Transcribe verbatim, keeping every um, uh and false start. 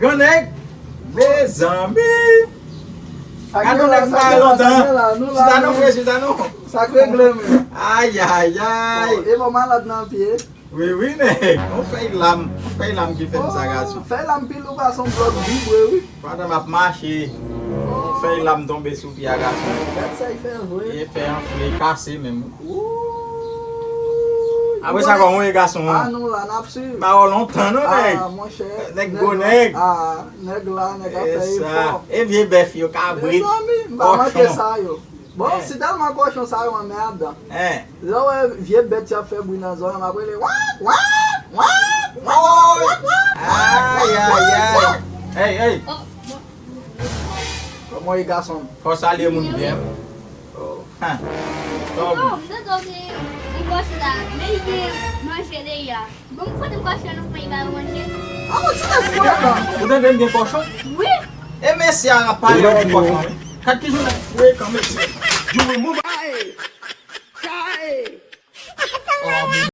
Yon nèg, mezanmi. Gade yon nèg m pa wè lontan. Chita non, frè, chita non. Sa k regle, men. Ayayay. Bon, e bon, malad nan pye. Wi, wi, nèg. Yon fèy lam. Yon fèy lam ki fè m sa, gason. Fèy lam pil ou pa son blòk vibre, wi. Pandan m ap mache, yon fèy lam tonbe sou pye a, gason. Gad sa y fè vre. E fè anfle, kase menm. Apre sa, kòman w ye, gason? Ah, nou la, n ap swiv. Pa wè w lontan, non, nèg. Ah, monchè. Nèg gwo nèg. Ah, nèg la, nèg ap fè efò. E vye bèf yo, kabrit, kòchon. Mezanmi, m pa manke sa yo. Bon, si tèlman kòchon sa yo, anmèdan. Lè w wè vye bèt y ap fè bri nan zòn, m ap rele, wak, wak, wak, wak, wak, wak, wak. Ayayay. Ey, ey. Kòman w ye, gason m? Fò w salye moun byen. Oh. Hein. Kòman? Non, m te tande yon kòchon la, men li gen manje deyò. Bon, m kote m kòchon nou pran li ba yo manje. Ah, ou ti nèg frekan. Ou tande m gen kòchon? Wi. E mesye a ap pale, ou di kòchon, wi. Gad ki jan nèg frekan, mesye. You remove. Chae! Chae!